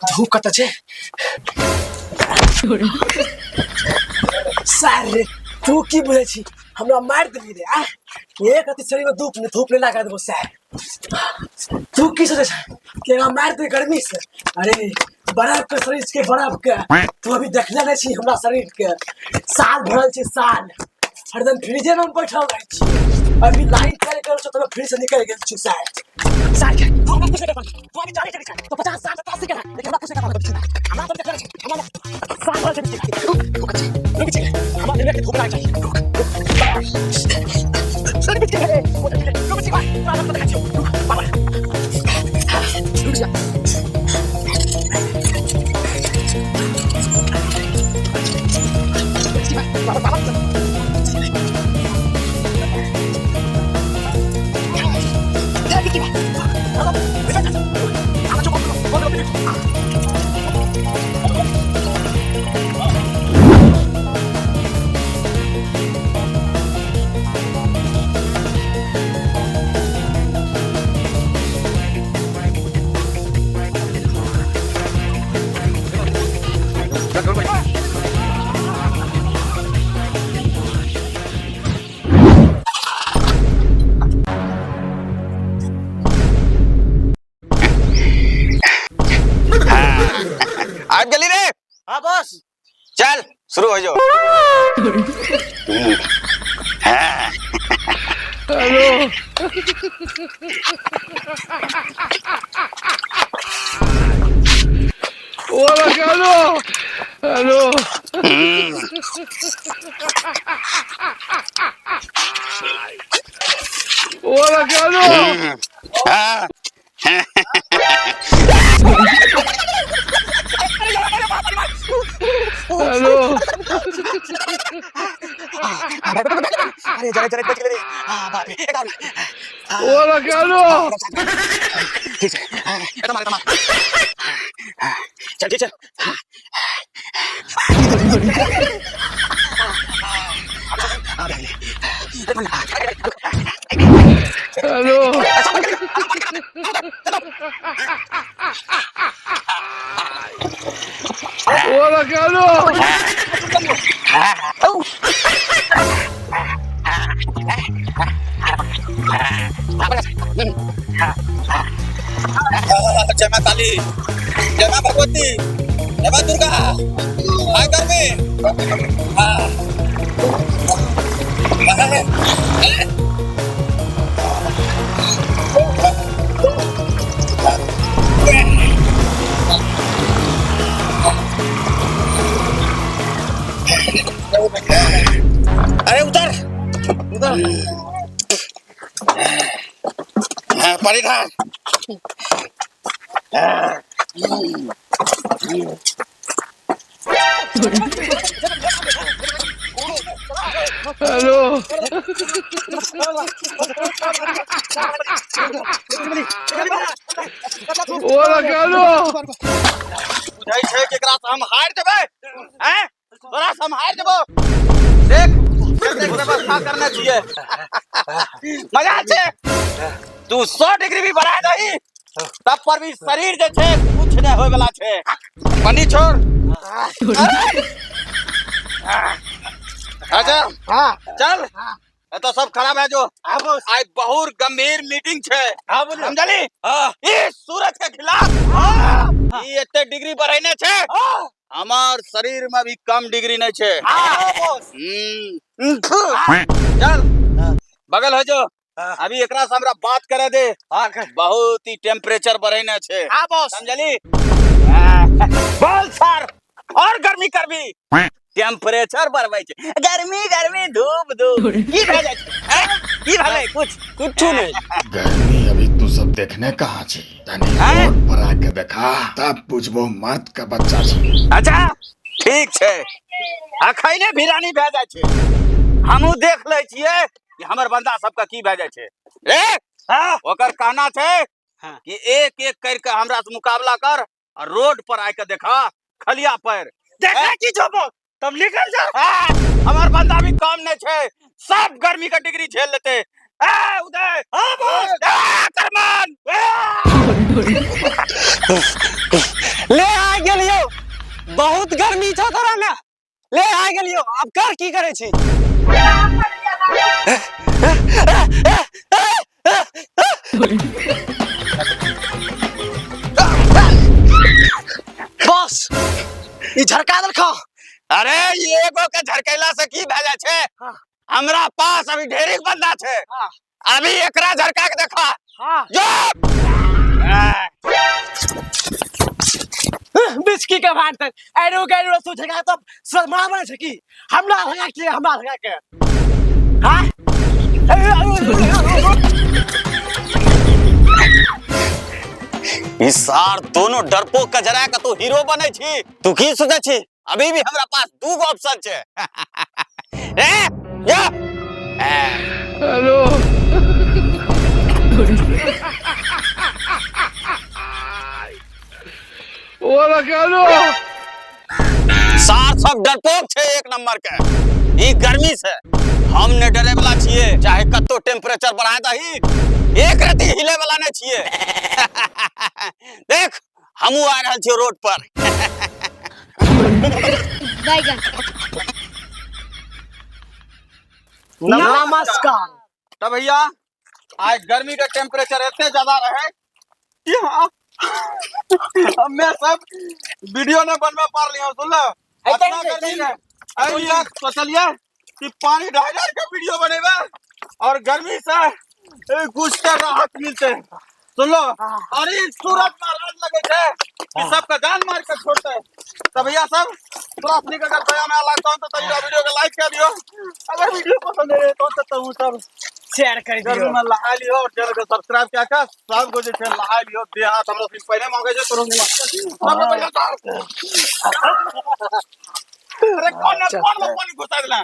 धूप कतऽ छै सार रे तू की बुझै छी हमरा मारि देली रे आ एक अति शरीर में धूप नहीं धूप नहीं लगा देबो सार तू की सोचै छै कि हमरा मारि दे गर्मी से। अरे बर्फ के शरीर के बर्फ के तू अभी देखले नहीं छी हमरा शरीर के। साल भरल छै साल हरदम फ्रिजे में बैठल रहै छी। अभी लाइन चलि गेल छौ तऽ फ्रिज से निकलि गेल छी सार सार के तू हमरा पूछे के तू अभी 40 छै तो 50 साल 80 के लेकिन हमरा पूछे के हमरा तो देखले छी हमरा साल भरल छै। रुक रुक रुक छै हमरा लेने के धूप लाग चाहिए। रुक रुक सर बिच के रुक छी भाई तोरा हम देखै छियौ। रुक बाबा रुक जा। बाबा बाबा आबि गेली रे। हाँ बस चल शुरू हो जाओ। हाँ हेलो ओला हेलो हेलो ओला हेलो हाँ हेलो अरे जरा जरा बच गेलै रे। आ बाप रे एक और ओला हेलो ठीक छै एतऽ मार एतऽ मार चल ठीक छै। हेलो ओला हेलो जय माँ काली, जय माँ भगवती, जय माँ दुर्गा। आय गर्मी। अरे उतर उतर। हाँ पानी ढाल। हेलो ओला हेलो बुझै छै कि एकरा से हम हारि जेबै। हैं तोरा से हम हारि जेबो। देख देख व्यवस्था करने छियै। मजा छै। तू 100 डिग्री भी बढ़ा दही तब पर भी शरीर जे छै कुछ नहीं होय वाला छै। पन्नी छोड़। अच्छा हाँ चल एतऽ सब खड़ा भए जो। आइ बहुत गंभीर मीटिंग छै। हाँ बोलियो। समझली? हाँ ई सूरज के खिलाफ ई एते डिग्री बढ़ेने छै। हमार शरीर में भी कम डिग्री नहीं छै। हाँ बॉस। चल बगल हो जो। अभी एकरा से हमरा बात करे दे। हाँ बहुत ही टेम्परेचर बढ़ेने छै। हाँ बॉस। समझली? बोल सर और गर्मी करबी। टेम्परेचर बढ़बै छै। गर्मी गर्मी धूप धूप की भए जाइ छै? की भेलै? कुछ कुछ नहीं। गर्मी अभी तू सब देखने कहाँ छी? तनी रोड पर आके देखा तब बुझबो मर्द का बच्चा छी। अच्छा ठीक छै। अखने भिरानी भए जाइ छै। हमहूँ देख लै छियै कि हमर बंदा सबके की भए जाइ छै। रे हाँ ओकर कहना छै हाँ। कि एक एक करके हमरा से मुकाबला कर और रोड पर आके देखा खलिया पर देखा की जो बॉस तुम निकल जाओ। हाँ, हमार बंदा भी कम नहीं छै। सब गर्मी का डिग्री झेल लेते। ए उदय। हाँ बॉस। ए करमान। ले आ गेलियो, बहुत गर्मी छौ तोरा में। ले आ गेलियो, अब कर की करे छी? बस ई झरका देलखो। अरे ई एगो के झरकैला से की भए जाइ छै? हाँ। हमरा पास अभी ढेरिक बंदा छै। हाँ। अभी एकरा झरका के देखा। हाँ। जो बिस्की के भान तक एरो गैरो तू झरका तो सूरज मारा बने छै की? हमरा झरका के, हमरा झरका के। हाँ? ई सार दोनों डरपोक के जरा के तू हीरो बने छी। तू की सोचे छी? अभी भी हमरा पास दू गो ऑप्शन छै। ए जा। हेलो। ओला हेलो। सार सब डरपोक छै एक नंबर के। ई गर्मी से हम ने डरे वाला छिए, चाहे कत्तो टेम्परेचर बढ़ा दही, एक रति हिले वाला नहीं छिए। देख हमहू आ रहल छियै रोड पर। बैगन। नमस्कार। तो भैया आज गर्मी का टेम्परेचर इतने ज्यादा रहे कि हाँ हमें सब वीडियो न बनवा पा रही हो, सुन लो। इतना गर्मी है, अरे सोचलिए कि पानी ढाल ढाल के वीडियो बनेबे और गर्मी से कुछ तो राहत मिलते, सुन लो। और ई सूरज महाराज लगे छे कि सबका जान मार के छोड़ते। तो भैया सब थोड़ा अपनी अगर दया में लगता हूं तो तभी वीडियो को लाइक कर दियो। अगर वीडियो पसंद है तो तब सब शेयर कर गर्मी दियो, में लहा लियो और चैनल के सब्सक्राइब क्या कर सब को जे छै लहा लियो। देह हाथ हमरा सिर्फ पहले मांगे छै तुरंत सब बढ़िया। अरे कौन कौन में पानी घुसा देला?